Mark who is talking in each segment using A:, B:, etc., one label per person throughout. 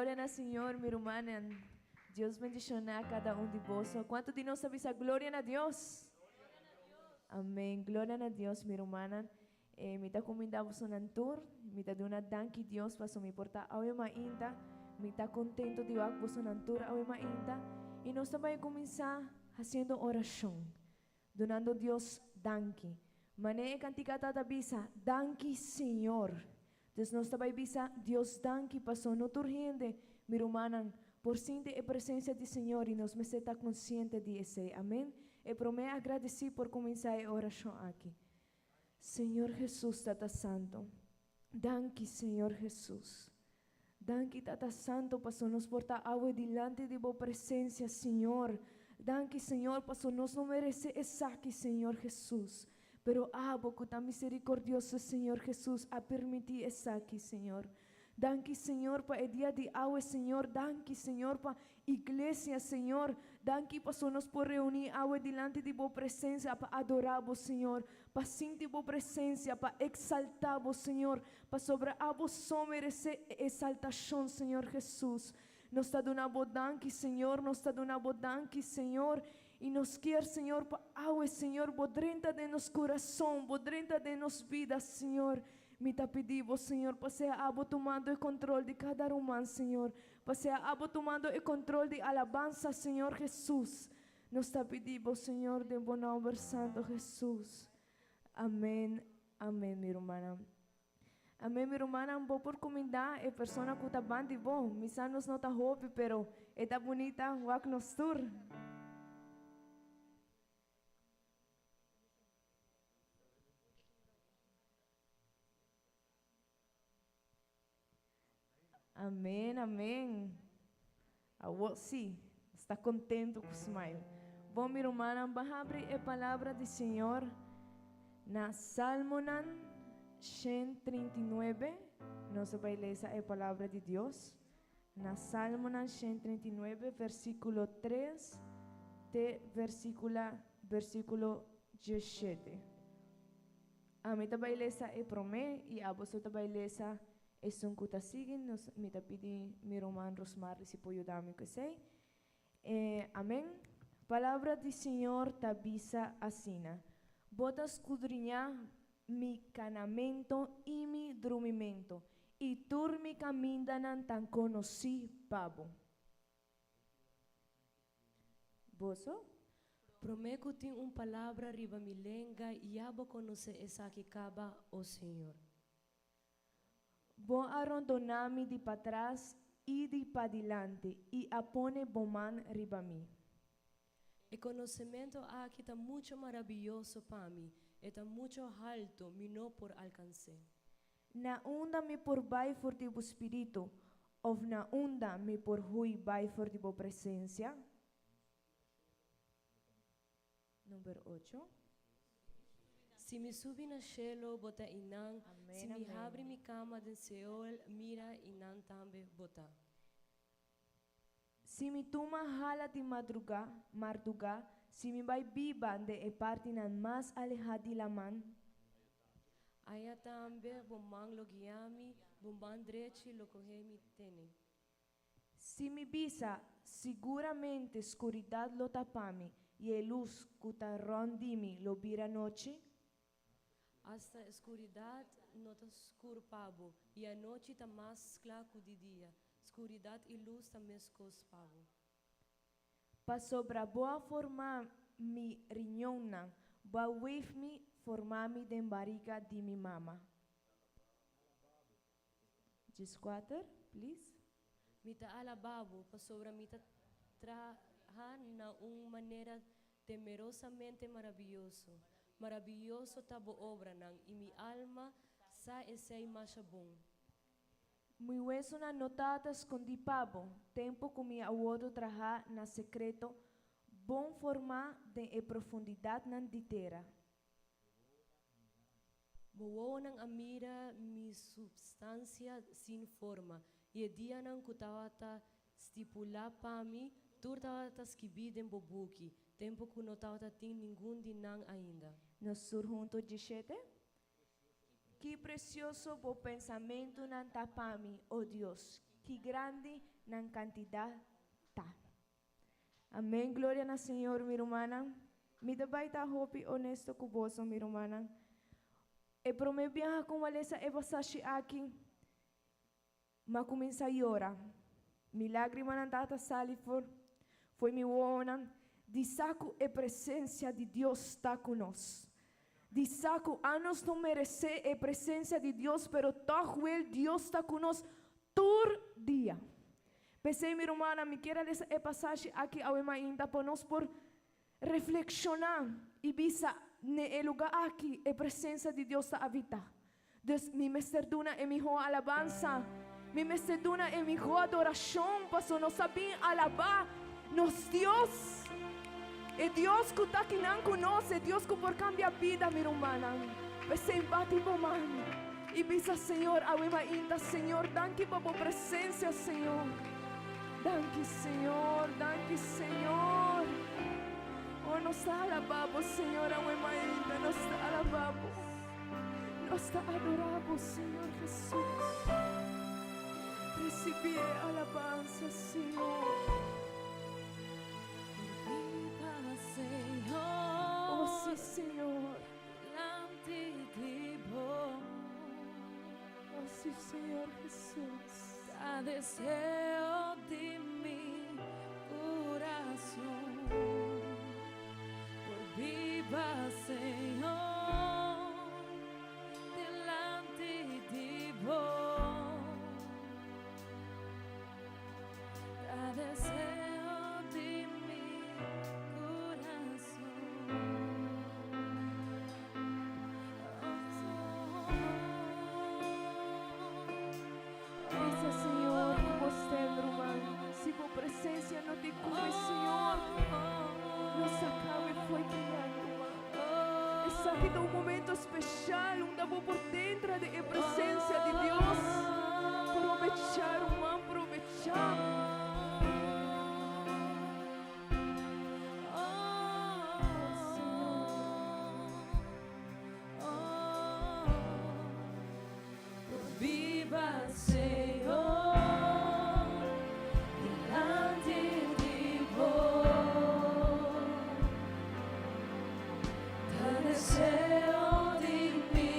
A: Gloria na Señor, mi rumannan. Dios bendishoná kada un di boso. Kuantu di nos ta bisa gloria na Dios? Amén. Gloria na Dios, mi rumannan. Eh, mi ta kumindá bosonan tur. Mi ta duna danki Dios paso mi por ta awe mainta. Mi ta kontento di wak bosonan tur awe mainta. I nos ta bai kuminsá hasiendo orashon, dunando Dios danki. Manera e kantika ta ta bisa, Danki Señor. Dus nos ta bai bisa Dios danki paso no tur hende, mi rumannan, por sinti e presencia di Señor y nos mester ta consciente di esey. Amen. E prome agradeci por cuminsa e oracion aki. Señor Jesus Tata Santo, danki Señor Jesus. Danki Tata Santo paso nos por ta awe dilanti di bo presencia Señor. Danki Señor paso nos no merece esaki Señor Jesus. Pero abo cu ta misericordioso Señor Jesus a permiti esaki Señor. Danki Señor pa e dia di awe Señor. Danki Señor pa iglesia Señor. Danki paso nos por reuni awe dilanti di bo presencia pa adora bo Señor. Pa sinti bo presencia, pa exalta bo Señor. Pasobra abo so meresé e esaltashon, Señor Jesus. Nos ta duna Bo danki, Señor, nos ta duna Bo danki, Señor. I nos kier, Señor, pa awe, Señor, Bo drenta den nos kurason, Bo drenta den nos bida, Señor. Mi ta pidi Bo, Señor, pa sea abo tumando e kontrol di kada ruman, Señor. Pa sea abo tumando e kontrol di alabansa, Señor Jesus. Nos ta pidi Bo, Señor, den Bo nòmber santo, Jesus. Amen. Amen mi rumannan. Amen mi rumannan bo por cuminda e persona cu ta ban di bo. Mi sa nos no ta hopi pero e ta bunita wak nos tur. Amen amen awo si sta contento cu smile. Bon mi rumannan ban habri e palabra di Señor na Salmonan 139 nos a bay lesa e palabra di Dios na Salmonan 139 versiculo 3 te versicula versiculo 17. Ami ta bai lesa e promé i aboso ta bai lesa esun ku ta sigui. Nos, mi ta pidi mi ruman Rosmarly si por yuda mi ku esei. E, amen. Palabra di Señor ta bisa asina, Bo ta skudriñá mi kanamento i mi drumimento, i tur mi kamindanan ta konosí pa bo. Boso?
B: Promé ku tin un palabra riba mi lenga, ya bo konosé esaki kaba, o Señor.
A: Bo a rondoná mi di patras i di padilanti, i a pone bo man riba mi.
B: E konosementu aki ta mucho marabiyoso pa mi, e ta mucho haltu, mi no por alkans'é.
A: Na unda mi por bai for di bo spiritu, òf na unda mi por hui bai for di bo presensia? Number ocho.
B: Si mi subi na shelu, bo ta einan, si
A: Amén,
B: mi
A: amén.
B: habri mi kama den Seol, mira, einan tambe bo ta.
A: Si mi tuma hala di madrugá, mardugá, si mi bai biba den e partinan mas alehá di laman.
B: Aya tambe bo man lo guia mi, bo man drechi lo kohe mi tene.
A: Si mi bisa, Siguramente skuridat lo tapa mi, i e lus ku ta rònt di mi lo bira nochi.
B: Asta e skuridat no ta skur pa bo, i anochi ta mas kla ku di dia. Skuridat i lus ta meskos pa bo.
A: Pasobra bo a forma mi riñonnan, bo a weef mi, forma mi den bariga di mi mama. 14, please.
B: Mi ta alabá bo, pasobra mi ta traha na un manera temerosamente maraviyoso. Maraviyoso ta bo obranan, i mi alma sa esei masha bon.
A: Mi wesunan no tabata skondí pa bo, tempu ku mi a wòrdu trahá na sekreto, bon formá den e profundidatnan di tera.
B: Bo wowonan a mira mi supstansia sin forma, i e dianan ku tabata stipulá pa mi, tur tabata skibí den bo buki, tempu ku no tabata tin ningun di nan ainda.
A: Nos tur huntu 17. Ki presioso bo pensamentunan ta pa mi, o Dios! Ki grandi Nan kantidat ta. Amèn gloria na Señor mi rumannan. Mi ta bai ta hopi honesto ku boso mi rumannan. E promé biaha ku mi a lesa e pasashi aki, mi a kuminsá yora. Mi lágrimanan tabata sali for fo'i mi wowonan di sa ku e presensia di Dios ta ku nos. Di sa ku anos no meresé e presensia di Dios pero tòg wèl Dios ta ku nos tur dia. P'esei mi rumannan, mi kier a lesa e pasashi aki awe mainta pa nos por reflekshoná i bisa n'e e lugá aki e presensia di Dios ta habitá. Dus mi mester duna e mihó alabansa, mi mester duna e mihó adorashon pasobra nos a bin alabá nos Dios, e Dios ku ta akinan ku nos, e Dios ku por kambia bida, mi rumannan. P'esei bati bo man i bisa, Señor, awe mainta, Señor, danki pa bo presensia, Señor. Danki, Señor, danki, Señor. Oh, nos ta alabá bo, Señor, awe mainta, nos ta alabá bo. Nos ta adorá bo, Señor Jesús. Recibí e alabansa, Señor.
C: Viva, Señor.
A: Oh, sí, Señor.
C: Dilanti di bo.
A: Oh, sí, Señor Jesús.
C: Ta deseo di mi kurason. Por biba, Señor, dilanti di bo. Ta deseo di mi kurason.
A: Bisa, Señor, ku bo stem, ruman. Si bo presensia no tin ku mi, Señor, nos a kawe fo'i kinan, ruman. Esaki ta un momento speshal unda bo por dentra den e presensia di Dios. Probechá, ruman, probechá. Oh, Señor.
C: Viva Señor, dilanti di bo. Ta deseo di mi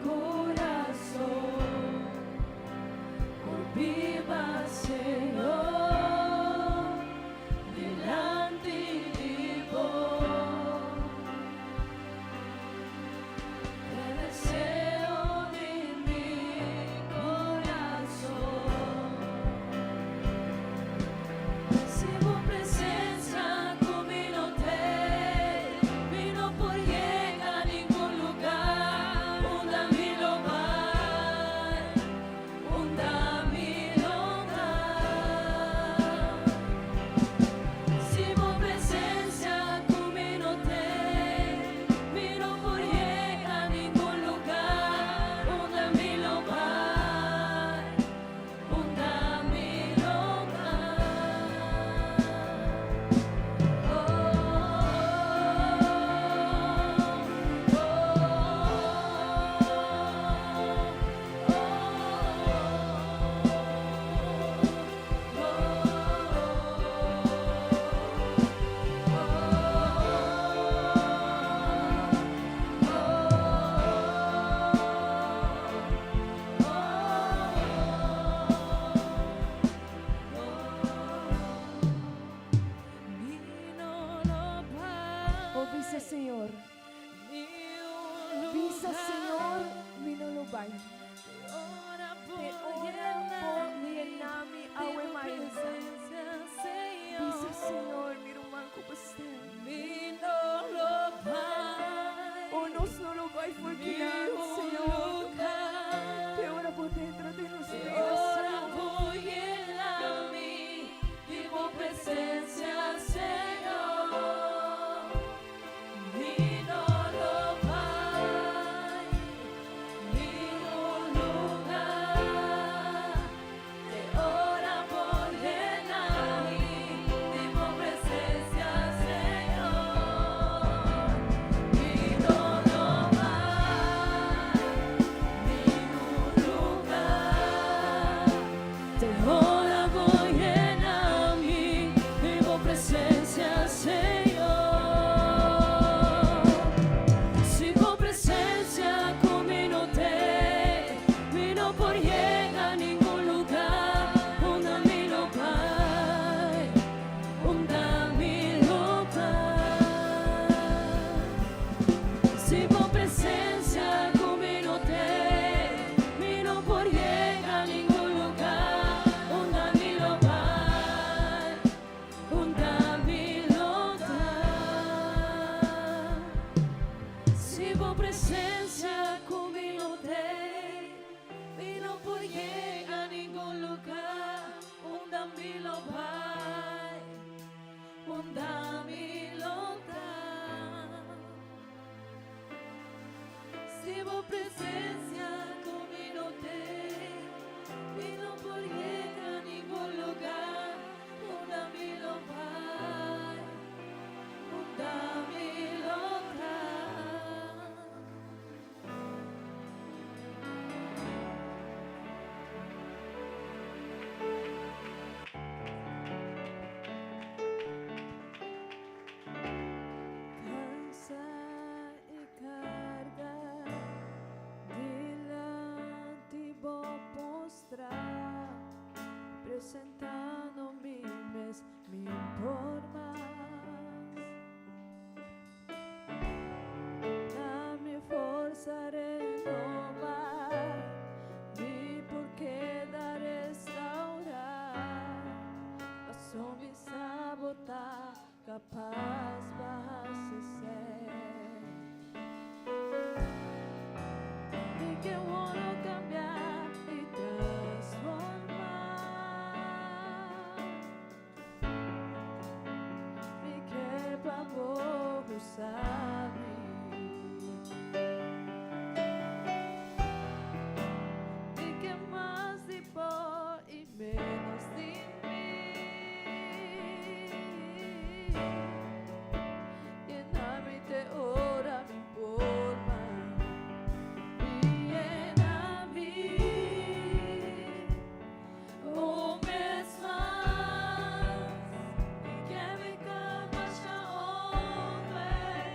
C: kurason. Por biba Señor, dilanti di bo. Ta deseo di mi kurason. Si bo presensia ku mi no t'ei, mi no por yega ningun lugá. Unda mi lo bai, unda mi lo bai. Si bo presensia ku mi no t'ei, mi no por yega ningun lugá. Unda mi lo bai, unda mi lo bai. Oh, oh, Mi no lo
A: Oh, bisa, Señor. Bisa, Señor, mi no lo bai.
C: Ora
A: Te ora bo yena mi awe mainta. Bisa, Señor, mi ruman ku bo stem.
C: Mi no lo bai.
A: Oh, nos no lo bai for kinan, Señor. Te ora bo drenta den nos bida,
C: Ora
A: Señor.
C: bo yena mi di bo presensia, Señor. Mi no lo bai ningun lugá. Te ora bo yena mi di bo presensia, Señor. bo presensia ku mi no t'ei, mi no por yega ningun lugá. Unda mi lo bai? Unda mi lo ta? Si bo presensia ku mi no t'ei, mi no por yega ningun lugá. Unda mi lo bai? Unda mi lo ta?
A: Kansa i karga dilanti bo postrá, presentando mi mes, mi'n por mas. Da mi forsa renobá, mi por keda restourá. Paso mi sa bo ta kapas pa hasi esei. Mi ke wòrdu kambiá i transformá. Mi ke pa bo usa mi. Mi ke mas di bo i ménos di mi. Yena mi te ora mi por mas. Yena mi.
C: Un bes mas, mi ke bira mas homber.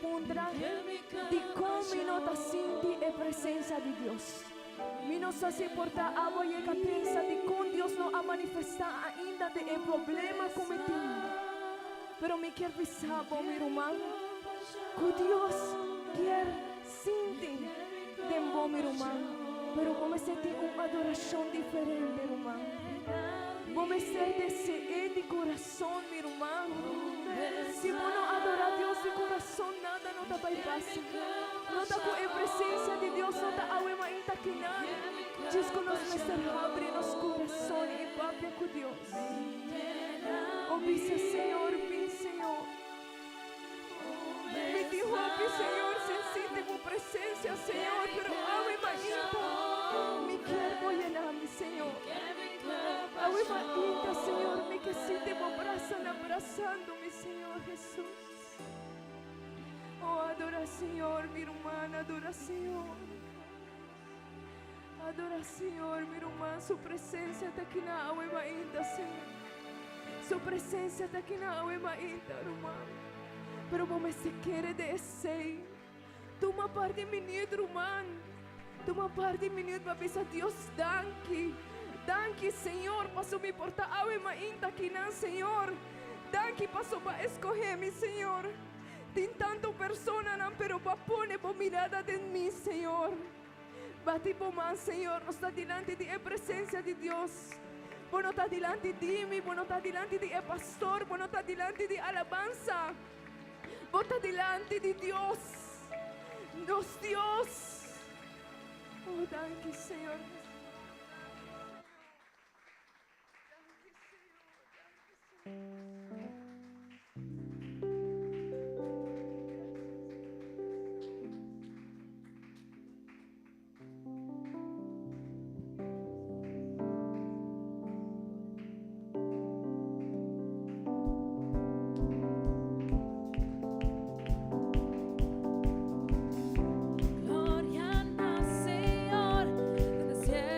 A: puntra dikon mi no ta sinti e presensia di Dios. Mi no sa si por ta abo yega pensa dikon Dios no a manifestá ainda den e problema ku mi tin. Pero mi kier bisa bo, mi ruman, ku Dios kier sinti den bo, mi ruman. Pero bo mester tin un adorashon diferente, ruman. Bo mester dese'é di kurason, mi ruman. Si bo no adorá Dios di kurason, nada no ta bai pasa. No ta ku e presensia di Dios no ta awe mainta kinan. Djis ku nos mester habri nos kurason i papia ku Dios. O bisa, Señor, bin, Señor. Mi tin hopi, Señor, sin sinti bo presencia, Señor, pero awe mainta mi kier bo yena mi, Señor. Awe mainta, Señor, mi ke sinti bo brasanan brasando mi, Señor Jesús. Oh, adora Señor, mi ruman, adora Señor. Adora Señor, mi ruman, su presencia ta aki na awe mainta, Señor. Su presencia ta aki na awe mainta, ruman. Pero bo mester kere de esey. Tuma par di minuut, ruman. Tuma par di minuut pa bisa Dios danki. Danki, Señor, paso mi por ta awe mainta akinan, Señor. Danki paso bo a escoge mi, Señor. Tin tanto personanan, pero bo a pone bo mirada den mi, Señor. Bati bo man, Señor, nos ta dilanti di e presencia di Dios. Bo no ta dilanti di mi, bo no ta dilanti di e pastor, bo no ta dilanti di alabansa. Bo ta dilanti di Dios, nos Dios. Oh, danki, Señor. Danki, Señor. Danki, Señor.
C: Gloria na Señor, den cielo.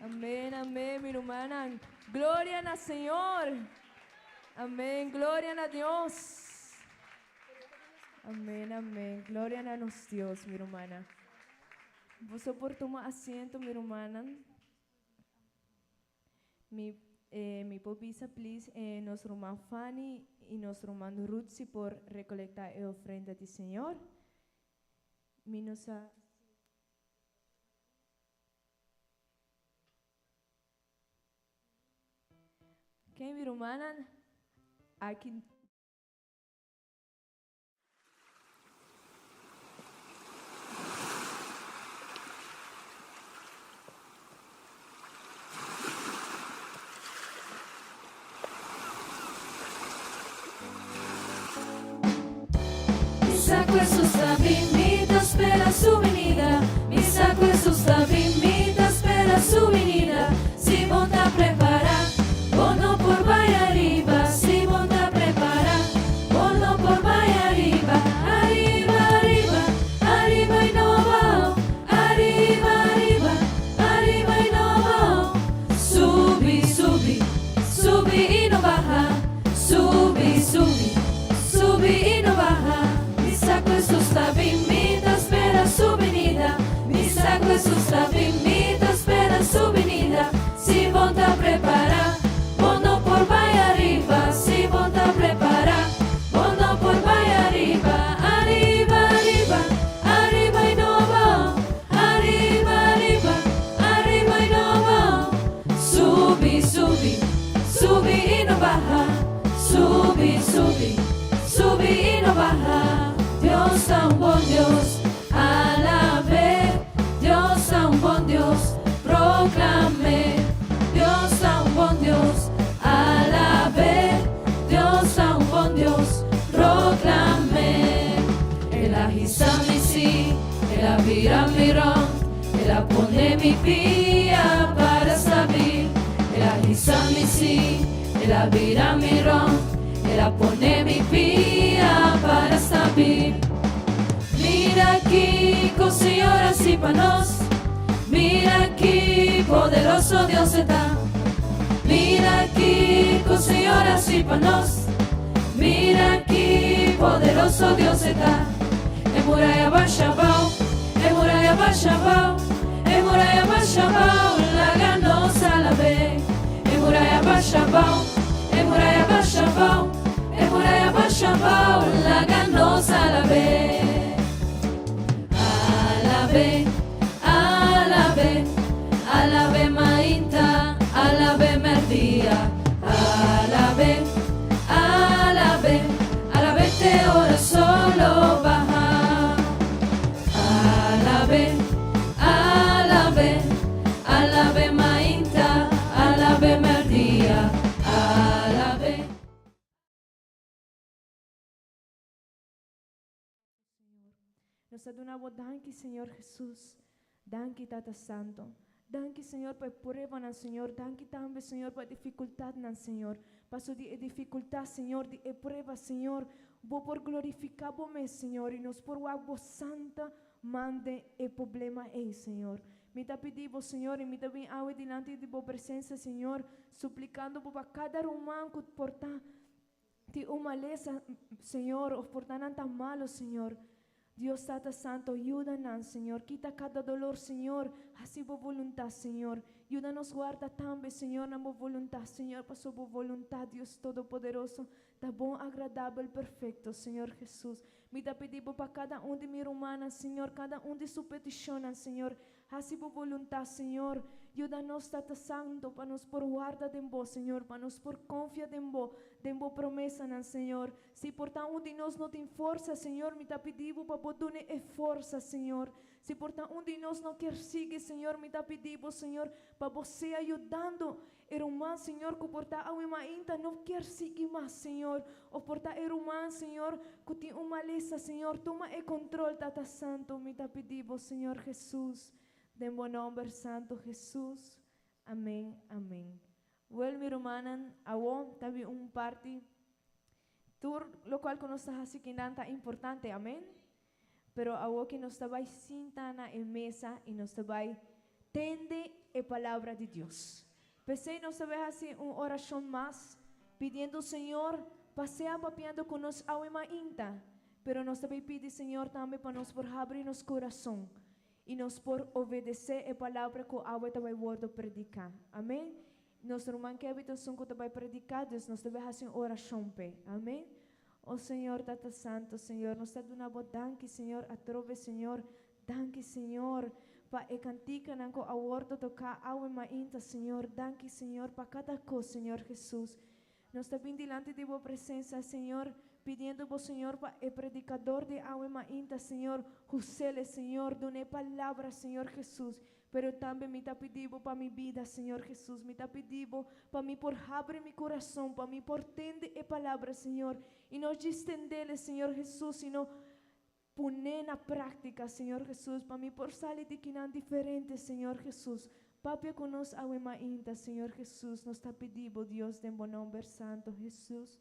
A: Amèn, amèn, mi rumannan. Gloria na Señor. Amèn, gloria na Dios. Amèn, amèn. Gloria na nos Dios, mi rumannan. Boso por tuma asiento, mi rumannan. Mi, eh, mi por bisa please eh, nos ruman Fanny i nos ruman Ruth si por rekolektá e ofrenda di Señor. Mi no sa. Ken mi rumannan aki.
C: Mi sa ku Hesus ta bin, mi ta spera su binida. Mi sa ku Hesus ta bin, mi ta spera su binida. Si bo ta prepará, bo no por bai ariba. Si bo ta prepará, bo no por bai ariba. Ariba, ariba, ariba i no abao. Ariba, ariba, ariba i no abao. Subi, subi, subi i no baha. Subi, subi, subi i no baha. Mi sa ku Hesus ta bin, mi ta spera su binida. Mi sa ku Hesus ta bin, mi ta spera su binida. Si bo ta prepará, bo no por bai ariba. Si bo ta prepará, bo no por bai ariba. Ariba, ariba, ariba i no abao. Ariba, ariba, ariba i no abao. Subi, subi, subi i no baha. Subi, subi, subi i no baha. Dios ta un bon Dios, alab'é. Dios ta un bon Dios, proklam'é. Dios ta un bon Dios, alab'é. Dios ta un bon Dios, proklam'é. El a hisa mi sí, el a bira mi rònt, el a pone mi pia para stabil. El a hisa mi sí, el a bira mi rònt, el a pone mi pia para stabil. Mira kiko Señor a hasi pa nos, mira ki poderoso Dios e ta. Mira kiko Señor a hasi pa nos, mira ki poderoso Dios e ta. E muraya basha abao, e muraya basha abao, e muraya basha abao, laga nos alab'é. E muraya basha abao, e muraya basha abao, e muraya basha abao, laga nos alab'é. Alab'é, alab'é, alab'é mainta, alab'é merdia. Alab'é, alab'é, alab'é te ora solo baha. Alab'é, alab'é, alab'é mainta, alab'é merdia. Alab'é.
A: Señor. Nos ta duna bo danki, Señor Jesus. Danki, Tata Santo. Danki, Señor, pa e pruebanan, Señor. Danki tambe, Señor, pa e dificultadnan, Señor. Paso di e dificultad, Señor, di e prueba, Señor, bo por glorifica bo mes, Señor, y nos por wak bo santa man den e problema ey, Señor. Mi ta pidi bo, Señor, y mi ta bin awe dilanti di bo presencia, Señor, suplicando bo pa cada ruman cu por ta Tin un malesa, Señor, of por ta nan ta malo, Señor. Dios Tata Santo, yuda nan, Señor. Kita kada dolor, Señor. Hasi bo voluntad, Señor. Yuda nos warda tambe, Señor, na bo voluntad, Señor, paso bo voluntad, Dios Todopoderoso, ta bon, agradabel, perfecto, Señor Jesus. Mi ta pidi bo pa kada un di mi rumannan, Señor, kada un di su peticionnan, Señor. Hasi bo boluntat, Señor. Yuda nos, Tata Santo, pa nos por warda den bo, Señor, pa nos por konfia den bo, den bo promesanan, Señor. Si por ta un di nos no tin forsa, Señor, mi ta pidi bo pa bo dun'e e forsa, Señor. Si por ta un di nos no kier sigui, Señor, mi ta pidi bo, Señor, pa bo sea yudando E ruman, Señor, ku por ta awe mainta no kier sigui mas, Señor. Of por ta e ruman, Señor, ku tin un malesa, Señor, tuma e kontrol, Tata Santo, mi ta pidi Bo, Señor Jesus, den Bo nomber santo, Jesus. Amen, amen. Wel, mi rumannan, awo ta bin un parti, tur lokual ku nos ta hasi kinan ta importante, amen. Pero awo ki nos ta bai sinta na e mesa i nos ta bai. Tende e palabra di Dios. P'esei nos ta bai hasi un orashon mas, pidiendo Señor pa sea papiando ku nos awe mainta, pero nos ta bai pidi Señor tambe pa nos por habri nos kurason i nos por obedesé e palabra ku awe ta bai wòrdu prediká. Amèn. Nos ruman Kevin ta esun ku ta bai prediká, dus nos ta bai hasi un orashon p'e. Amèn. O Señor Tata Santo, Señor, nos ta duna Bo danki, Señor, atrobe, Señor. Danki, Señor, pa e kantikanan ku a wòrdu toká awe mainta, Señor. Danki, Señor, pa kada kos, Señor Hesus. Nos ta bin dilanti di Bo presensia, Señor, pidiendo Bo, Señor, pa e predikador di awe mainta, Señor, hus'el, Señor, dun'é palabra, Señor Hesus. Pero tambe mi ta pidi Bo pa mi bida, Señor Hesus. Mi ta pidi Bo pa mi por habri mi kurason, pa mi por tende e palabra, Señor, i no djis tend'el, Señor Hesus, sino Pone na práktika, Señor Hesus, pa mi por sali di kinan diferente, Señor Hesus. Papia ku nos awe mainta, Señor Hesus. Nos ta pidi Bo, Dios, den Bo nomber santo, Hesus.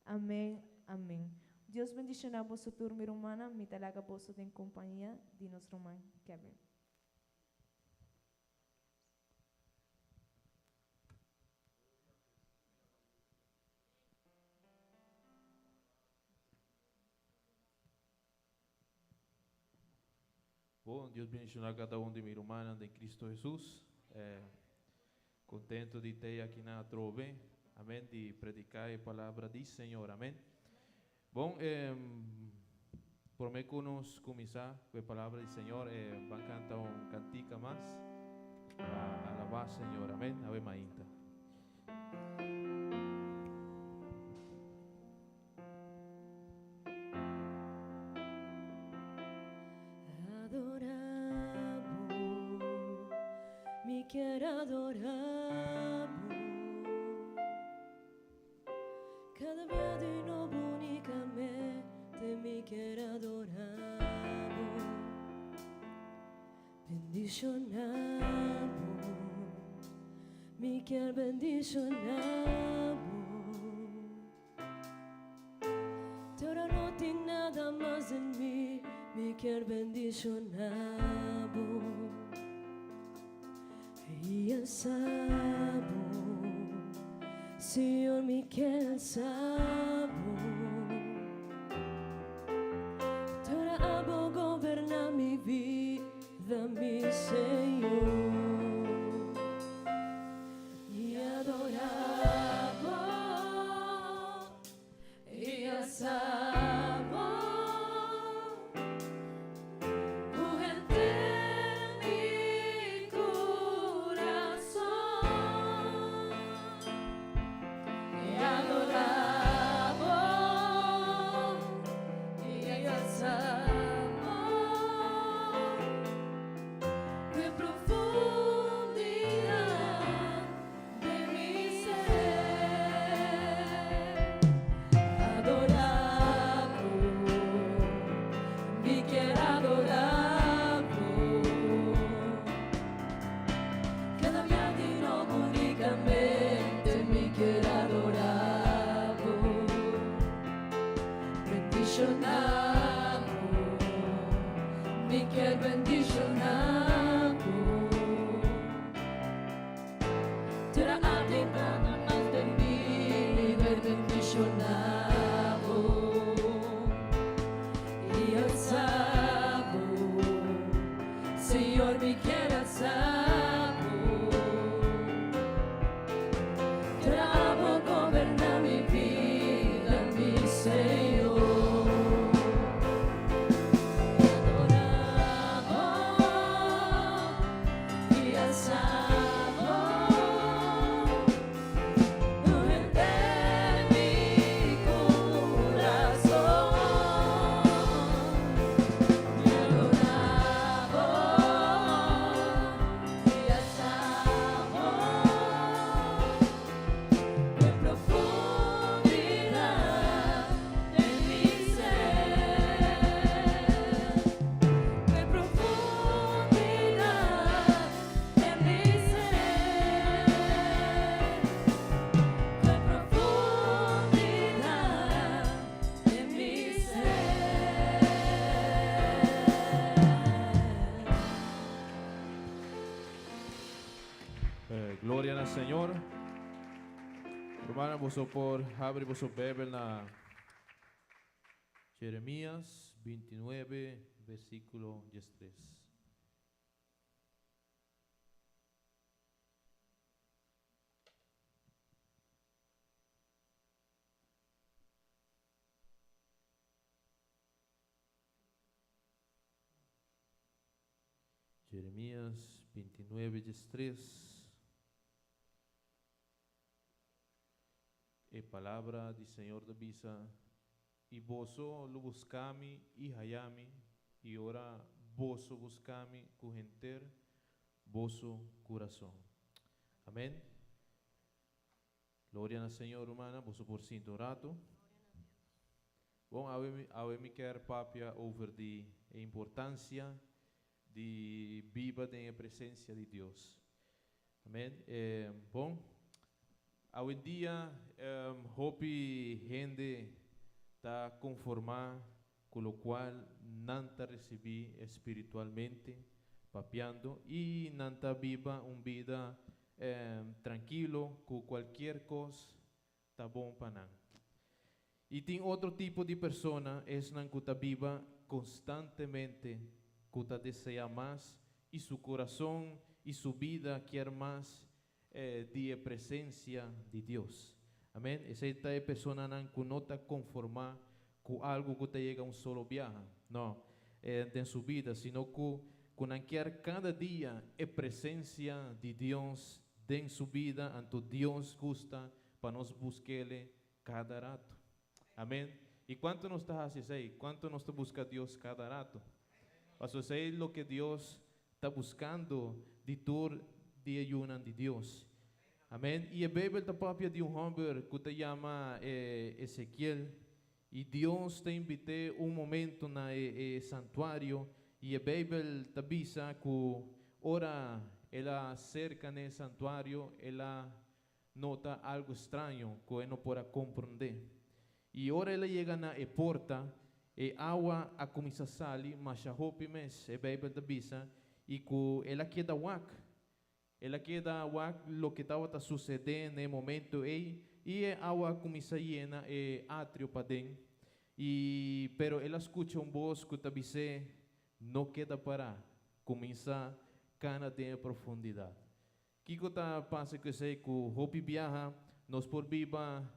A: Amén, amén. Dios bendishoná boso tur, mi rumannan. Mi ta laga boso den kompañia di nos ruman Kevin.
D: Bon, Dios bendiciona cada un di mi rumannan den Cristo Jesus. Eh, contento di tei aki na atrobe. Amen. Di predica e palabra di Señor. Amen. Bon, eh, prome cu nos cuminsa cu e palabra di Señor, eh, ban canta un cantica mas pa alaba Señor. Amen. Ave mainta.
B: Adorabo, mi kier adorabo. Kada bia di nobo unicamente mi kier adorabo. Bendicionabo, mi kier bendicionabo. Te ora no tin nada mas den mi, mi kier bendicionabo. I alsabo, Señor, mi kier alsabo. Te ora abo goberna mi vida, mi Señor. Mi adorabo i alsabo ku henter mi kurason. Mi adorabo i alsabo ku e profundidad de mi ser. Adorabo, mi kier adorabo. Kada bia di nobo unicamente mi kier adorabo. Bendicionabo, mi kier bendicionabo. Te ora a tin nada mas den mi, mi kier bendicionabo i alsabo. Señor, mi kier alsabo. Te ora abo goberna mi bida, mi Señor. Adorabo i alsabo ku henter mi kurason. Mi adorabo i
D: Gloria na Señor. Rumannan, boso por habri boso Bijbel na Jeremias 29, versículo 13. Jeremias 29, 13. E palabra di Señor ta bisa, I boso lo buska mi i haya mi, i ora boso buska mi ku henter boso kurason. Amèn. Gloria na Señor, rumannan. Boso por sinta un rato. Bon, awe mi, awe mi kier papia over di e importancia di biba den e presencia di Dios. Amen. Eh, bon, awendia eh, hopi hende ta conforma cu locual nan ta recibi espiritualmente papiando y nan ta biba un bida trankilo ku kualkier kos ta bon pa nan. I tin otro tipo di persona, esnan ku ta biba konstantemente ku ta deseá mas i su kurason i su bida kier mas di e presensia di Dios. Amen. Esei ta e personanan ku no ta konformá ku algu ku ta yega un solo biaha, no, den su bida, sino ku ku nan kier kada dia e presensia di Dios den su bida, anto Dios gusta pa nos busk'Ele kada rato. Amen. I kuantu nos ta hasi esei? Kuantu nos ta buska Dios kada rato? Pasobra esei loke Dios ta buskando di tur di e yunan di Dios. Amen. I e Beibel ta papia di un hòmber ku ta yama Ezekiel. I Dios ta invit'é un momento na e e santuario. I e Beibel ta bisa ku ora el a serka n'e santuario, el a nota algu straño ku e no por a komprondé. I ora el a yega na e porta, e awa a kuminsá sali masha hopi mes, e Beibel ta bisa, i ku el a keda wak. El a keda wak loke tabata susedé na e momento ei, i e awa a kuminsá yena e atrio paden. I pero el a skucha un bos ku ta bis'é, No keda pará, kuminsá kana den e profundidat. Kiko ta pasa ku esei? Ku hopi biaha nos por biba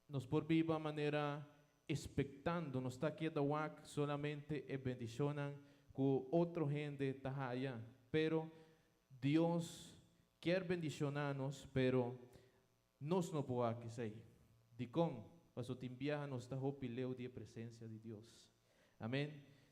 D: nos por biba manera espektando, nos ta keda wak solamente e bendishonnan ku otro hende ta haya. Pero Dios kier bendishoná nos, pero nos no por wak esei. Dikon? Pasobra tin biaha nos ta hopi leu di e presensia di Dios. Amen.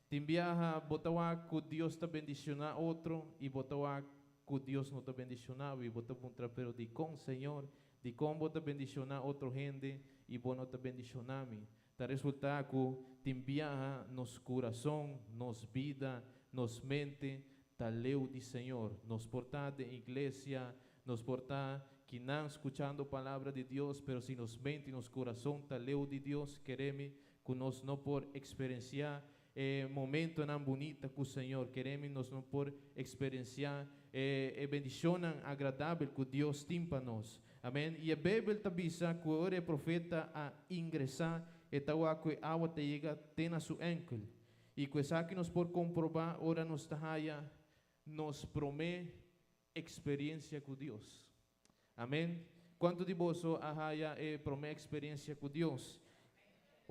D: Tin biaha bo ta wak ku Dios ta bendishoná otro i bo ta wak ku Dios no ta bendishoná bo i bo ta puntra, Pero dikon, Señor? Dikon bo ta bendishoná otro hende i bo no ta bendishoná mi? Ta resultá ku tin biaha nos kurason, nos bida, nos mente ta leu di Señor. Nos por ta den iglesia, nos por ta kinan skuchando palabra di Dios, pero si nos mente i nos kurason ta leu di Dios, kere mi Ku nos no por eksperensiá e momentonan bunita ku Señor. Keremi nos no por eksperensiá e e bendishonnan agradabel ku Dios tin pa nos. Amen. I e Beibel ta bisa ku ora e profeta a ingresá, e ta wak ku e awa ta yega te na su ènkel. I ku esaki nos por komprobá ora nos ta haya nos promé eksperensia ku Dios. Amen. Kuantu di boso a haya e promé eksperensia ku Dios?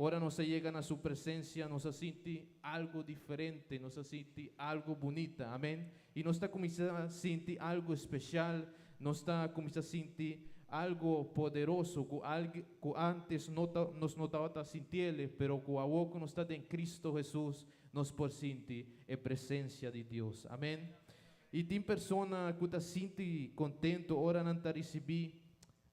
D: Ora nos a yega na Su presensia, nos a sinti algu diferente, nos a sinti algu bunita. Amen. I nos ta kuminsá sinti algu spesial, nos ta kuminsá sinti algu poderoso ku algu ku ántes no ta nos no tabata sintiel, pero ku awor ku nos ta den Kristu Hesus, nos por sinti e presensia di Dios. Amen. I tin persona ku ta sinti kontentu ora nan ta risibí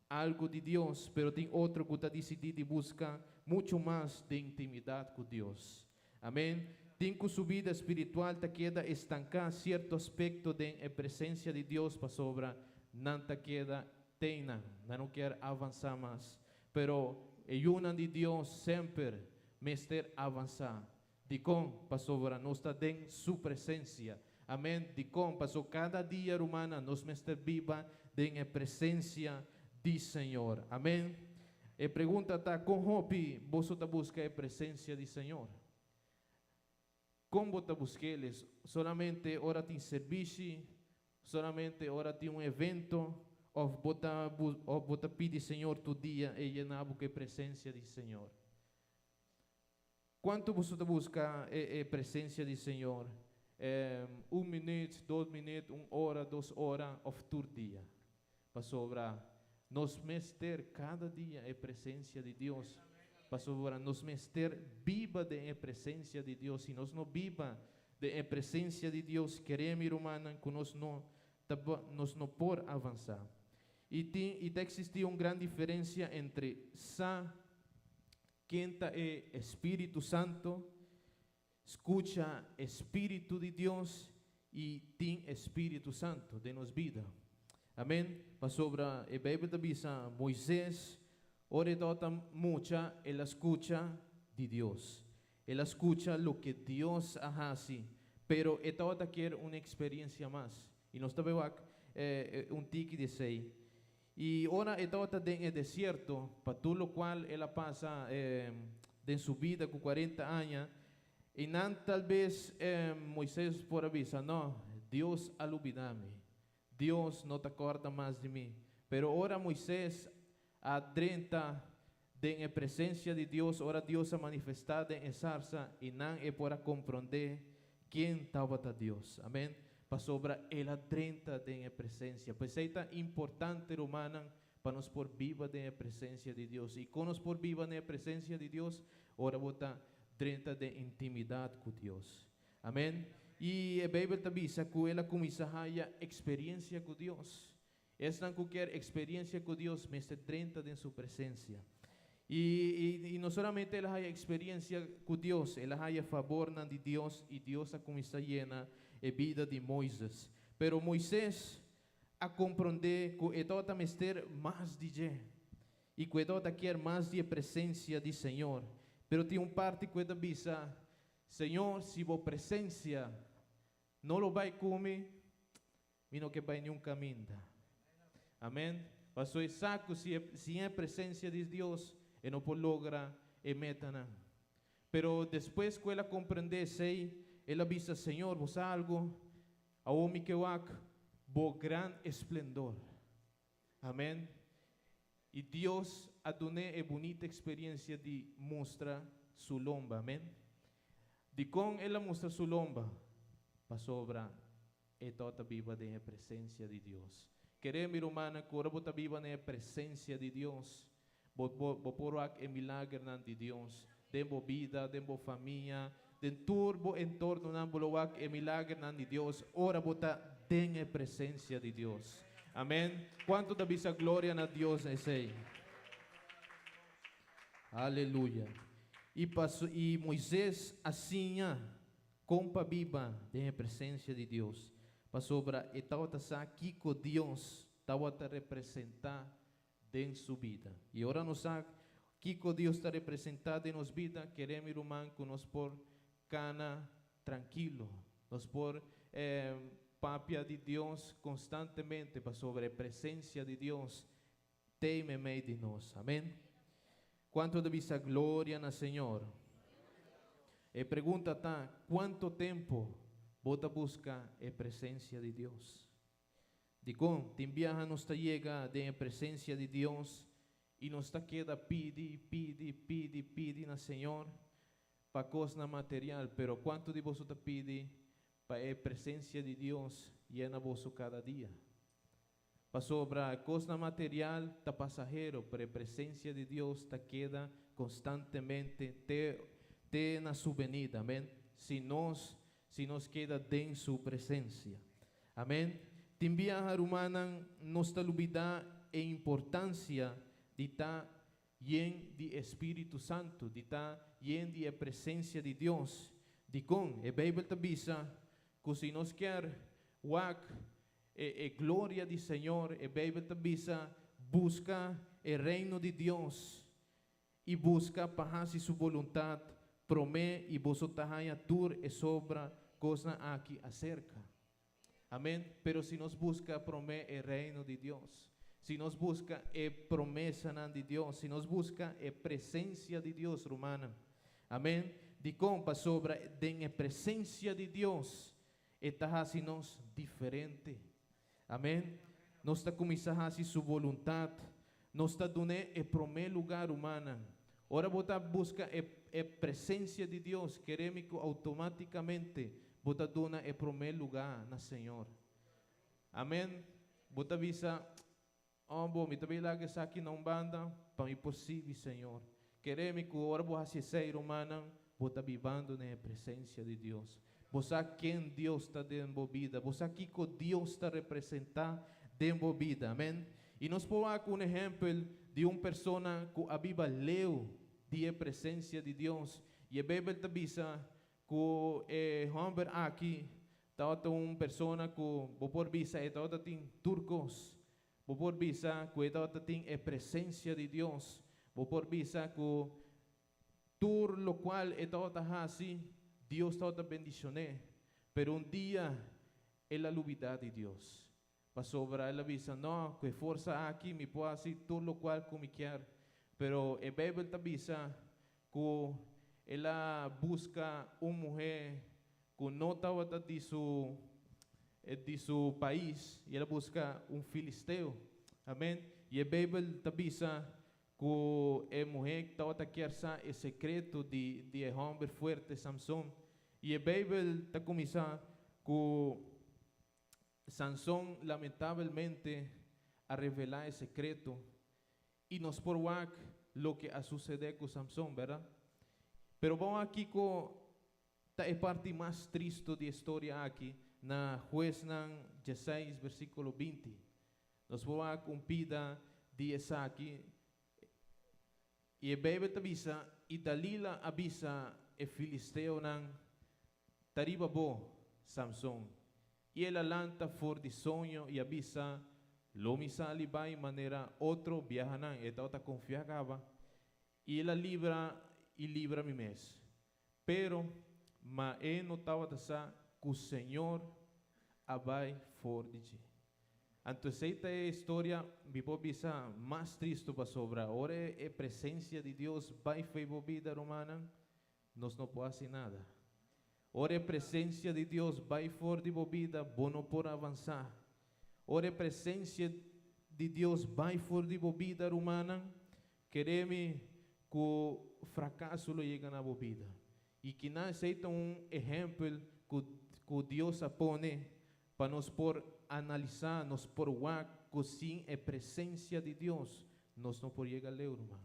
D: algu di Dios, pero tin otro ku ta disidí di buska muchu mas den intimidat ku Dios. Amen. Tin ku su bida spiritual ta keda estanká sierto aspekto den e presensia di Dios pasobra nan ta keda teinan, nan no kier avansá mas. Pero e yunan di Dios semper mester avansá. Dikon? Pasobra nos ta den Su presensia. Amèn. Dikon? Paso kada dia, rumannan, nos mester biba den e presensia di Señor. Amèn. E pregunta ta, kon hopi boso ta buska e presensia di Señor? Kon bo ta busk'é? Solamente ora tin servisio, solamente ora tin un evento, òf bo ta pidi Señor tur dia e yena bo ku e presensia di Señor? Kuantu bo ta buska e presensia di Señor? 1 minüt, 2 minüt, 1 ora, 2 ora, òf tur dia? Pasobra nos mester kada dia e presensia di Dios. Pasobra nos mester biba den e presensia di Dios. Si nos no biba den e presensia di Dios, kere mi, rumannan, ku nos no por avansá. I ta eksistí un gran diferensia entre sa ken ta e Spiritu Santu, skucha Spiritu di Dios i tin Spiritu Santu den nos bida. Amèn. Pasobra e Beibel ta bisa Moises, ora e tabata mucha, el a skucha di Dios. El a skucha loke Dios a hasi, pero e tabata ke un eksperensia mas. I nos tambe un tiki di esei. I ora e tabata den desierto, pa tur loke el a pasa den su bida ku 40 aña, i nan talbes Moises por a bisa: "No, Dios a lubidá mi. Dios no ta kòrda mas di mi." Pero ora Moises a drenta den presensia di Dios, ora Dios a manifestá den zarsa i nan e por a komprondé ken tabata Dios. Amèn. Pasobra el a drenta den presensia. Pues ta importante, rumannan, pa nos por biba den presensia di Dios. I kon nos por biba den presensia di Dios? Ora bo ta drenta den intimidat ku Dios. Amèn. I e Beibel ta bisa ku el a kuminsá eksperensia ku Dios. Esnan ku ke eksperensia ku Dios, mester drenta den su presensia. I no solamente el a eksperensia ku Dios, el a fabor di Dios i Dios a kuminsá yena e bida di Moises. Pero Moises a komprondé ku e tabata mester mas di dje. I ku e tabata ke mas di presensia di Señor. Pero tin un parti ku el a bisa: "Señor, si bo presensia no lo bai ku mi, mi no ke bai ningun kaminda." Amèn. Paso e sa ku sin e presensia di Dios, e no por logra e metanan. Pero despues ku el a komprondé esei, el a bisa: "Señor, bo sa algu? Awor mi ke wak bo gran esplendor." Amèn. I Dios a dun'é e bunita eksperensia di mustra su lomba. Amèn. Dikon el a mustra su lomba? Pasobra e tabata biba den presensia di Dios. Kere mi, rumannan, ku ora bo ta biba den presensia di Dios, bo por wak e milagernan di Dios, den bo bida, den bo famia, den tur bo entornonan bo lo wak e milagernan di Dios, ora bo ta den presensia di Dios. Amèn. Kuantu ta bisa gloria na Dios esei? Aleluya. I Moises a siña kon pa biba den presensia di Dios. Pasobra e tabata sa kiko Dios tabata representá den su bida. I ora nos sa kiko Dios ta representá den nos bida, kere mi, ruman, ku nos por kana trankil. Nos por papia di Dios konstantemente pasobra e presensia di Dios ta meimei di nos. Amèn. Kuantu ta bisa gloria na Señor? E pregunta ta, kuantu tempu bo ta buska e presensia di Dios? Dikon, tin biaha nos ta yega den presensia di Dios i nos ta keda pidi, pidi, pidi, pidi na Señor pa kos material, pero kuantu di boso ta pidi pa e presensia di Dios yena boso kada dia? Pasobra kos material ta pasahero, pero e presensia di Dios ta keda konstantemente te na su benida. Amèn. Si nos keda den su presensia. Amèn. Tin biaha, rumannan, nos ta lubidá e importansia di ta yen di Spiritu Santu, di ta yen di presensia di Dios. Dikon, e Beibel ta bisa, ku si nos ke wak e gloria di Señor, e Beibel ta bisa, buska e reino di Dios i buska pa hasi su boluntat, promé i boso ta haña tur e sobra kosnan aki aserka. Amèn. Pero si nos buska promé e reino di Dios, si nos buska e promesanan di Dios, si nos buska e presensia di Dios, rumannan. Amèn. Dikon? Pasobra den e presensia di Dios e ta hasi nos diferente. Amèn. Nos ta kuminsá hasi su boluntat. Nos ta dun'é e promé lugá, rumannan. Ora bo ta buska e e presensia di Dios, kere mi ku outomátikamente bo ta duna e promé lugá na Señor. Amèn. Bo ta bisa, Oh, bo, mi ta bay laga esaki na un banda pa mi por sirbi Señor. Kere mi ku ora bo hasi esei, rumannan, bo ta bibando den e presensia di Dios. Bo sa ken Dios ta den bo bida. Bo sa kiko Dios ta representá den bo bida. Amèn. I nos por wak un ehèmpel di un persona ku a biba leu di e presensia di Dios. I e Beibel ta bisa ku e hòmber aki tabata un persona ku bo por bisa e tabata tin tur kos. Bo por bisa ku e tabata tin e presensia di Dios. Bo por bisa ku tur lokual e tabata hasi, Dios tabata bendishon'é. Pero un dia el a lubidá di Dios. Pasobra el a bisa, No, ku e forsa aki mi por hasi tur lokual ku mi kier. Pero e Beibel ta bisa ku el a buska un muhé ku no tabata di su di su pais, i el a buska un filisteo. Amèn. I e Beibel ta bisa ku e muhé tabata kier sa e sekreto di di e hòmber fuerte Samson. I e Beibel ta kuminsá ku Sanson lamentabelmente a revelá e sekreto i nos por wak loke a susedé ku Samson, bèrdat? Pero bon wak kiko ta e parti mas tristu di e storia aki na Huesnan dieseis versíkulo 20. Nos por wak un pida di esaki i e Beibel ta bisa, I Dalila a bisa e filisteonan, Ta riba bo, Samson. I el a lanta for di soño i a bisa, Lo mi sali bai manera otro biahanan. E tabata konfiá kaba. I el a libra i libra mi mes. Pero, ma e no tabata sa ku Señor a bai for di dje. Anto esei ta e historia, mi por bisa, mas tristu pasobra ora e presensia di Dios bai fo'i bo bida, rumannan, Nos no por hasi nada. Ora e presencia di Dios bai for di bo bida, bo no por avansa. Ora e presencia di Dios bai for di bo bida, rumannan, kere mi cu fracaso lo yega na bo bida. Y kinan esey ta un ehempel cu cu Dios a pone pa nos por analisa, nos por wak cu sin e presencia di Dios nos no por yega leu, ruman.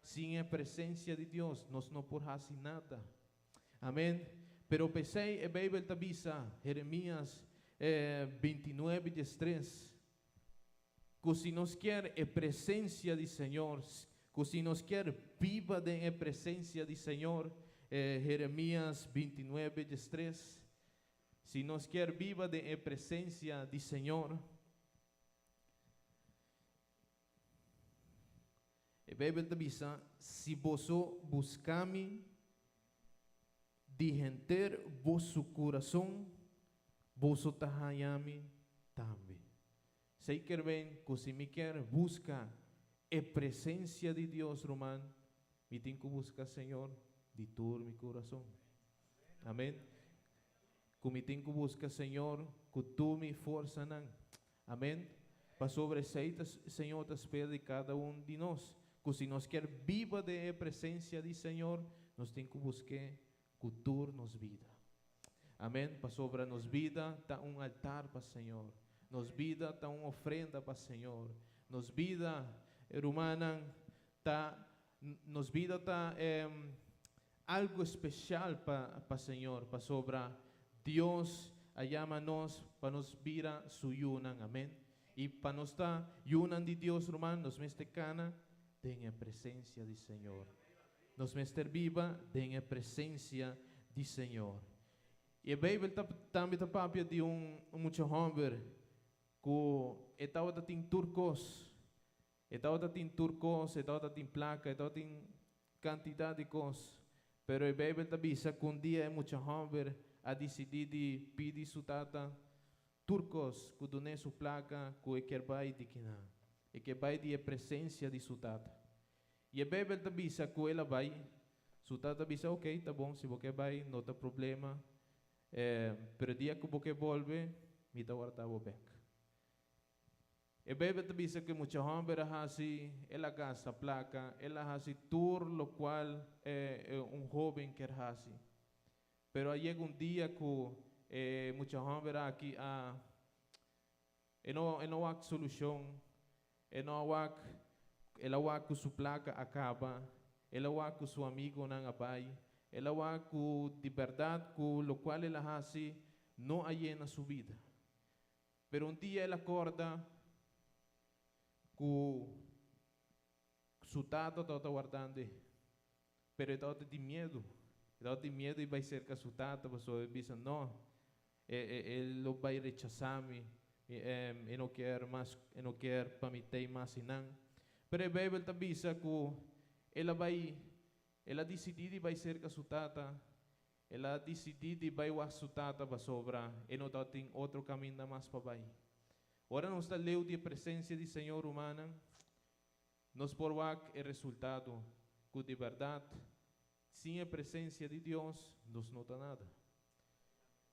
D: Sin e presencia di Dios nos no por haci nada. Amen. Pero p'esey e Bijbel ta bisa, Jeremias 29, 13, cu si nos kier e presencia di Señor, cu si nos kier biba den e presencia di Señor, Jeremias 29, 13, si nos kier biba den e presencia di Señor, E Beibel ta bisa, Si boso buska mi di henter boso kurason, boso ta haña mi tambe. Esei kier ben ku si mi kier buska e presensia di Dios, ruman, mi tin ku buska Señor di tur mi kurason. Amen. Ku mi tin ku buska Señor ku tur mi forsanan. Amen. Pasobra esei ta Señor ta spera di kada un di nos, ku si nos kier biba den e presensia di Señor, nos tin ku busk'é ku tur nos bida. Amen. Pasobra nos bida ta un altar pa Señor. Nos bida ta un ofrenda pa Señor. Nos bida, rumannan, ta nos bida ta algu especial pa pa Señor, pasobra Dios a yama nos pa nos bira su yunan, amen. Y pa nos ta yunan di Dios, ruman, nos mester cana den e presencia di Señor. Nos mester biba den e presencia di Señor. Y e Bijbel ta tambe ta papia di un mucha homber cu e tabata tin tur cos. E tabata tin tur kos, e tabata tin plaka, e tabata tin kantidat di kos. Pero e Beibel ta bisa ku un dia e mucha hòmber a disidí di pidi su tata. Tur kos ku dun'é su plaka ku e kier bai di kinan. E ke bai di e presensia di su tata. I e Beibel ta bisa ku el a bai. Su tata bisa, Ok, ta bon, si bo ke bai, no ta problema. Pero e dia ku bo ke bolbe, mi ta warda bo bèk. E Beibel ta bisa ku e mucha hòmber a hasi, el a gasta plaka, el a hasi tur lokual un hóben kier hasi. Pero a yega un dia ku e mucha hòmber aki a e no e no wak solushon, e no a wak, el a wak ku su plaka a kaba, el a wak ku su amigonan a bai, el a wak ku di bèrdat ku lokual el a hasi no a yena su bida. Pero un dia el a kòrda ku su tata tabata wardando e. Pero e tabata tin miedu. E tabata tin miedu di bai serka su tata pasobra e bisa, No, e, e, e lo bai rechasá mi. Mi, e no kier mas, e no kier pa mi tei mas einan. Pero e Beibel ta bisa ku el a bai, el a disidí di bai serka su tata. El a disidí di bai wak su tata pasobra e no tabatin otro kaminda mas pa bai. Ora nos ta leu di e presensia di Señor, rumannan, Nos por wak e resultado ku di bèrdat sin e presensia di Dios nos no ta nada.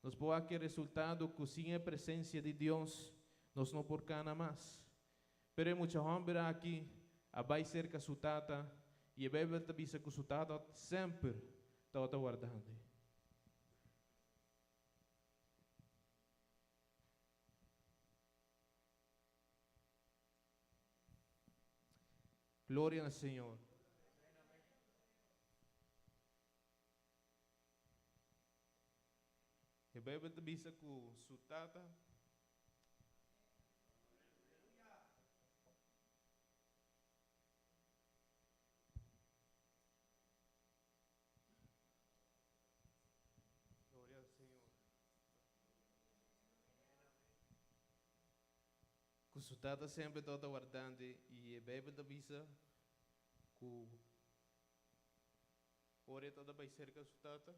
D: Nos por wak e resultado ku sin e presensia di Dios nos no por kana mas. Pero e mucha hòmber aki a bai serka su tata i e Beibel ta bisa ku su tata semper tabata wardand'e. Gloria na Señor. E Bijbel ta bisa ku su tata. Gloria al Señor. Ku su tata semper tabata wardante i e Beibel ta bisa ku ora e tabata bai serka su tata.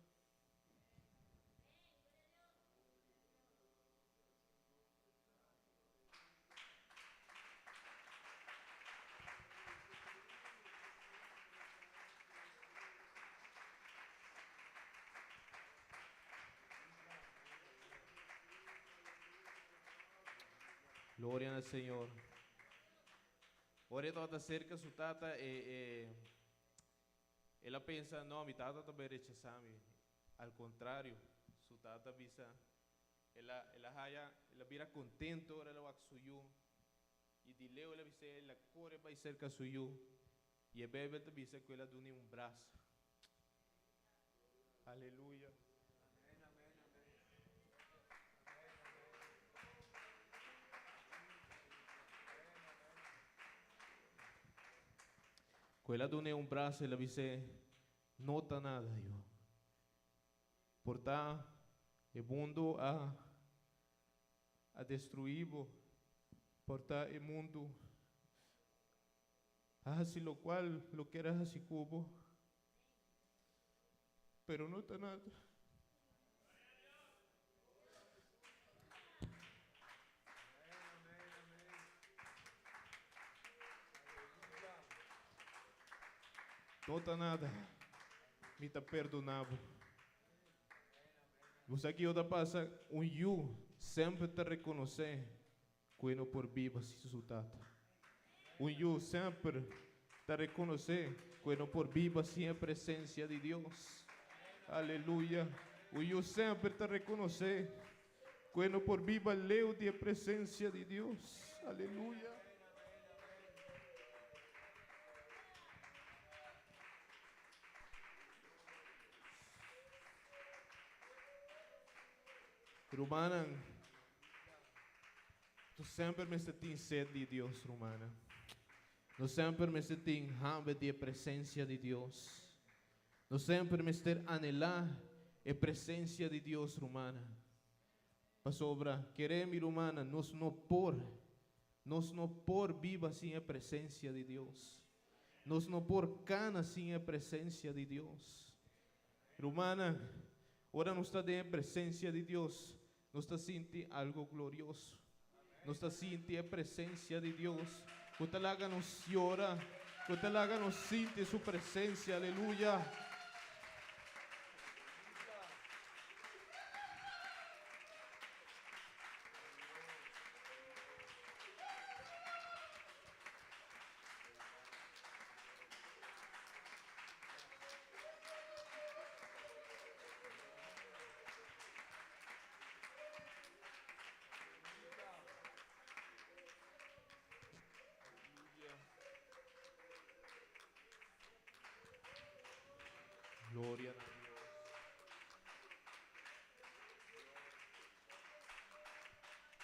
D: Gloria na Señor. Ora e tabata cerca su tata, e, e, el a pensa, no, mi tata ta bay rechasa mi. Al contrario, su tata bisa, el a, el a haya, el a bira contento ora el a wak su yu. Y di leu el a bisa, el a core bay cerca su yu. Y e Bijbel ta bisa cu el a duni un brasa. Aleluya. Ku el a dun'é un brasa, el a bis'é, No ta nada, yu. Por ta e mundu a a destruí bo, por ta e mundu a hasi lokual lo kier a hasi ku bo. Pero no ta nada. No ta nada. Mi ta perdona bo. Bo sa kiko ta pasa? Un yu semper ta rekonosé ku e no por biba sin su tata. Un yu semper ta rekonosé ku e no por biba sin e presensia di Dios. Aleluya! Un yu semper ta rekonosé ku e no por biba leu di e presensia di Dios. Aleluya! Rumannan, Nos semper mester tin sed di Dios, rumannan. Nos semper mester tin hamber di e presencia di Dios. Nos semper mester anhela e presencia di Dios, rumannan. Pasobra, kere mi rumannan, nos no por, nos no por biba sin e presencia di Dios. Nos no por cana sin e presencia di Dios. Rumannan, ora nos ta den e presencia di Dios, Nos ta sinti algo glorioso. Nos ta sinti e presencia di Dios. Cu ta laga nos yora, cu ta laga nos sinti su presencia. Aleluya. Gloria na Dios.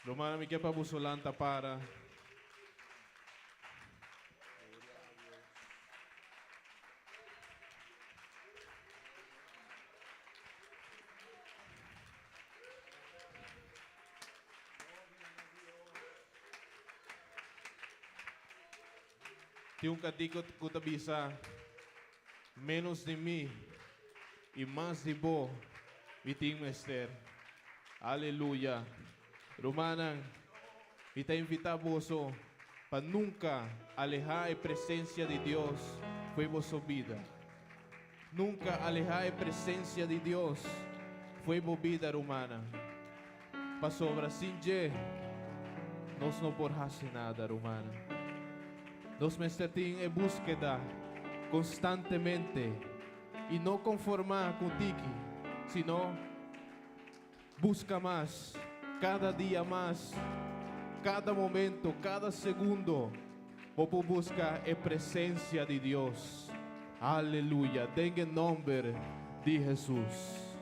D: Rumannan, mi ke pa boso lanta para. Tin un kantiko ku ta bisa, Ménos di mi i mas di bo mi tin mester. Aleluya! Rumannan, mi ta invitá boso pa nunka alehá e presensia di Dios fo'i boso bida. Nunka alehá e presensia di Dios fo'i bo bida, rumannan. Pasobra sin dje nos no por hasi nada, rumannan. Nos mester tin e búskeda konstantemente i no konformá ku tiki, sino buska mas, kada dia mas, kada momento, kada segundo bo por buska e presensia di Dios. Aleluya! Den e nòmber di Hesus.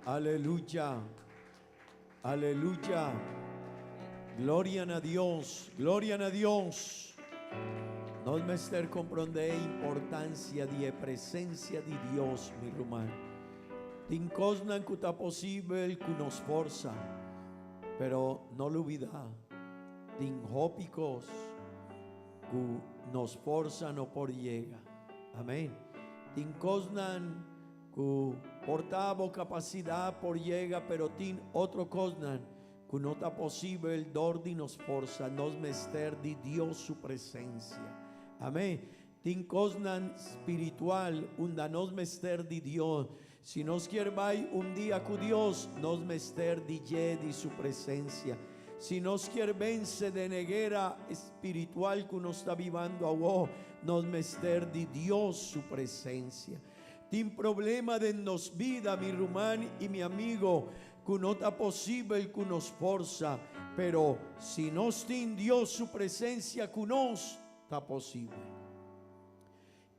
E: Aleluya. Aleluya. Aleluya. Gloria na Dios. Gloria na Dios. Nos mester komprondé e importansia di e presensia di Dios, mi ruman. Tin kosnan ku ta posibel ku nos forsa, pero no lubidá, tin hopi kos ku nos forsa no por yega. Amén. Tin kosnan ku por ta bo kapasidat por yega, pero tin otro kosnan ku no ta posibel dor di nos forsa. Nos mester di Dios su presensia. Amén. Tin kosnan spiritual unda nos mester di Dios. Si nos kier bai un dia ku Dios, nos mester di dje, di su presensia. Si nos kier vense den e guera spiritual ku nos ta bibando awo, nos mester di Dios su presensia. Tin problema den nos bida, mi ruman i mi amigo, ku no ta posibel ku nos forsa, pero si nos tin Dios su presensia ku nos, ta posibel.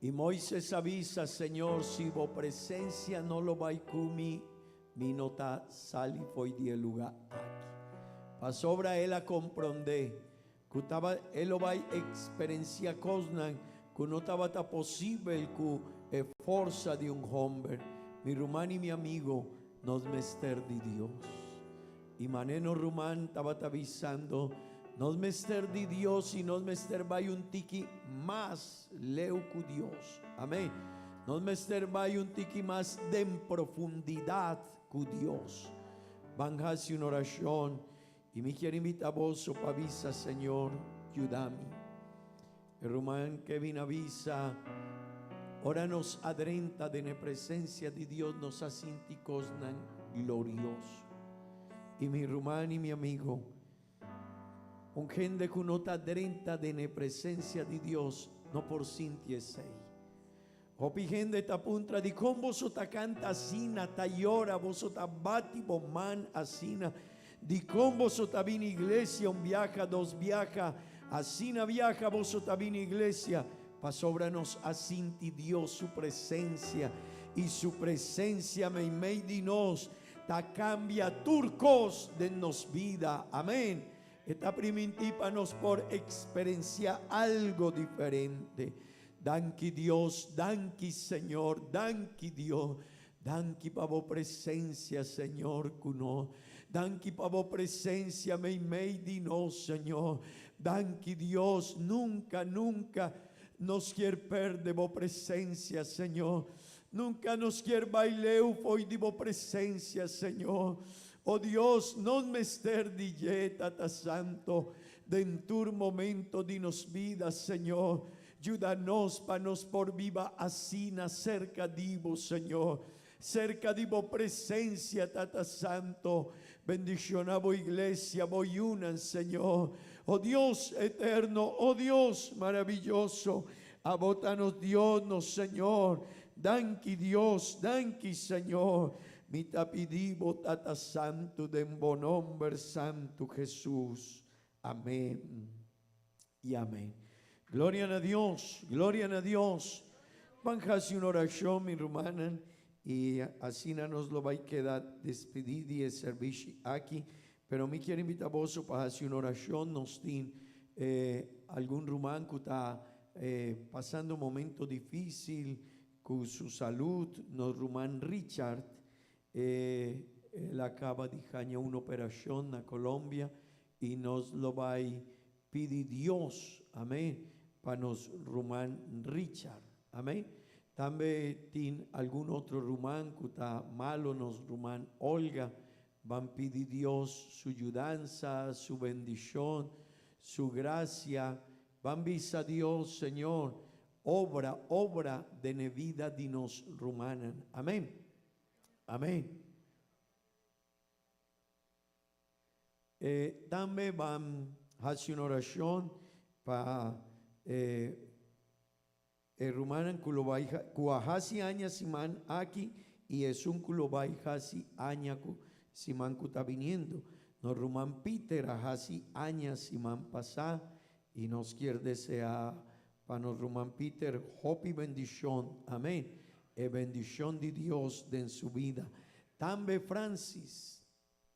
E: I Moises a bisa, Señor, si bo presensia no lo bai ku mi, mi no ta sali fo'i di e lugá aki. Pasobra el a komprondé ku taba e lo bai eksperensiá kosnan ku no tabata posibel ku e forsa di un hòmber. Mi ruman i mi amigo, nos mester di Dios. I manera nos ruman tabata bisando, nos mester di Dios i nos mester bai un tiki mas leu ku Dios. Amén. Nos mester bai un tiki mas den profundidat ku Dios. Ban hasi un orashon i mi kier invita boso pa bisa, Señor, yuda mi. E ruman Kevin a bisa, Ora nos a drenta den e presencia di Dios nos a sinti cosnan glorioso. Y mi ruman y mi amigo, un hende cu no ta drenta den e presencia di Dios no por sinti esey. Hopi hende ta puntra, Dikon boso ta kanta asina, ta yora, boso ta bati bo man asina? Dikon boso ta bini iglesia un biaha, dos biaha? Asina biaha boso ta bini iglesia? Pasobra nos a sinti Dios su presensia, i su presensia meimei di nos ta kambia tur kos den nos bida. Amen. E ta primintí pa nos por eksperensiá algo diferente. Danki Dios, danki Señor, danki Dios. Danki pa bo presencia Señor cu nos. Danki pa bo presencia meimei di nos Señor. Danki Dios, nunca, nunca nos kier perde bo presencia Señor. Nunca nos kier bai leu fo'i di bo presencia Señor. O Dios, nos mester di dje, Tata Santo, den tur momento di nos bida Señor. Yuda nos pa nos por biba asina serka di bo, Señor, serka di bo presencia, Tata Santo. Bendiciona bo iglesia, bo yunan, Señor. O Dios eterno, o Dios maravilloso, abo ta nos Dios, nos Señor. Danki Dios, danki Señor. Mi ta pidi bo, Tata Santo, den bo nomber santo, Jesus. Amén. Y amén. Gloria na Dios, gloria na Dios. Ban hasi un orashon, mi rumannan, y asina nos lo bai keda despedí di e servishi aki. Pero mi kier invita boso pa hasi un orashon. Nos tin eh, algun ruman ku ta eh, pasando un momento difícil ku su salud. Nos ruman Richard, eh, el a kaba di haña un operashon na Colombia I nos lo bai pidi Dios, amén, pa nos ruman Richard, amén. Tambe tin algun otro ruman ku ta malo, nos ruman Olga, ban pidi Dios su yudansa, su bendishon, su grasia, ban bisa Dios, Señor, obra, obra den e bida di nos rumannan, amén, amén. E tambe ban hasi un orashon pa e e rumannan ku lo bai ku a hasi aña siman aki i esun ku lo bai hasi aña ku siman ku ta biniendo. Nos ruman Peter a hasi aña siman pasá i nos kier deseá pa nos ruman Peter hopi bendishon. Amen. e bendishon di Dios den su bida. Tambe Francis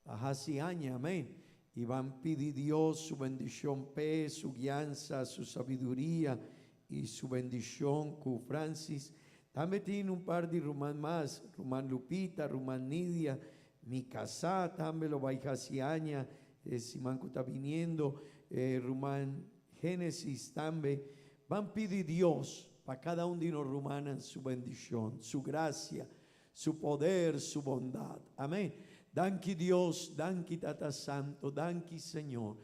E: ta hasi aña, amén. I ban pidi Dios su bendishon p'e, su guiansa, su sabiduria i su bendishon ku Francis. Tambe tin un par di ruman mas, ruman Lupita, ruman Nidia, mi kasá tambe lo bai hasi aña e siman ku ta biniendo, e ruman Genesis tambe. Ban pidi Dios pa kada un di nos rumannan su bendishon, su grasia, su poder, su bondat. Amen. Danki Dios, danki Tata Santo, danki Señor.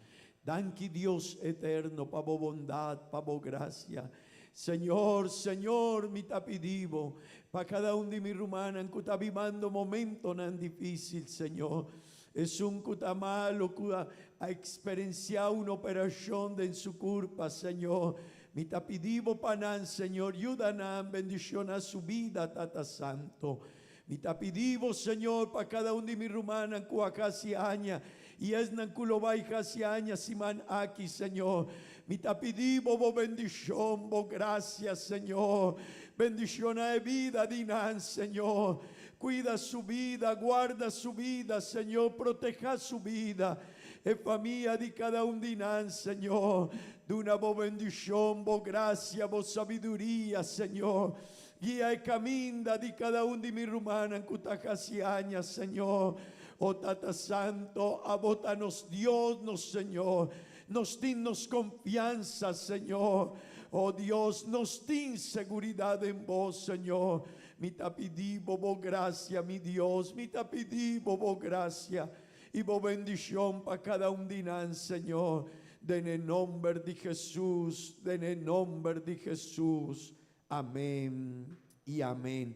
E: Danki Dios eterno pa bo bondat, pa bo grasia. Señor, Señor, mi ta pidi bo pa kada un di mi rumannan ku ta bibando momentonan difísil, Señor. Esun ku ta malo, ku a eksperensiá un operashon den su kurpa, Señor. Mi ta pidi bo pa nan, Señor, yuda nan, bendishoná su bida, Tata Santo. Mi ta pidi bo, Señor, pa kada un di mi rumannan ku a hasi aña i esnan ku lo bai hasi aña siman aki, Señor. Mi ta pidi bo bo bendishon, bo grasia, Señor. Bendishoná e bida di nan, Señor. Kuida su bida, guarda su bida, Señor, protehá su bida. E famia di kada un di nan, Señor. Duna bo bendishon, bo grasia, bo sabiduria, Señor. Guia e kaminda di kada un di mi rumannan ku ta hasi aña, Señor. O Tata Santo, abo ta nos Dios, nos Señor. Nos tin nos konfiansa, Señor. O Dios, nos tin seguridat den bo, Señor. Mi ta pidi bo bo grasia, mi Dios, mi ta pidi bo bo grasia i bo bendishon pa kada un di nan, Señor. Den e nomber di Jesus, den e nomber di Jesus. Amén i amén.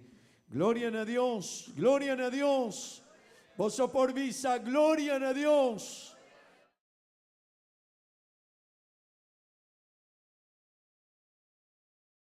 E: Gloria na Dios, gloria na Dios. Boso por bisa gloria na Dios.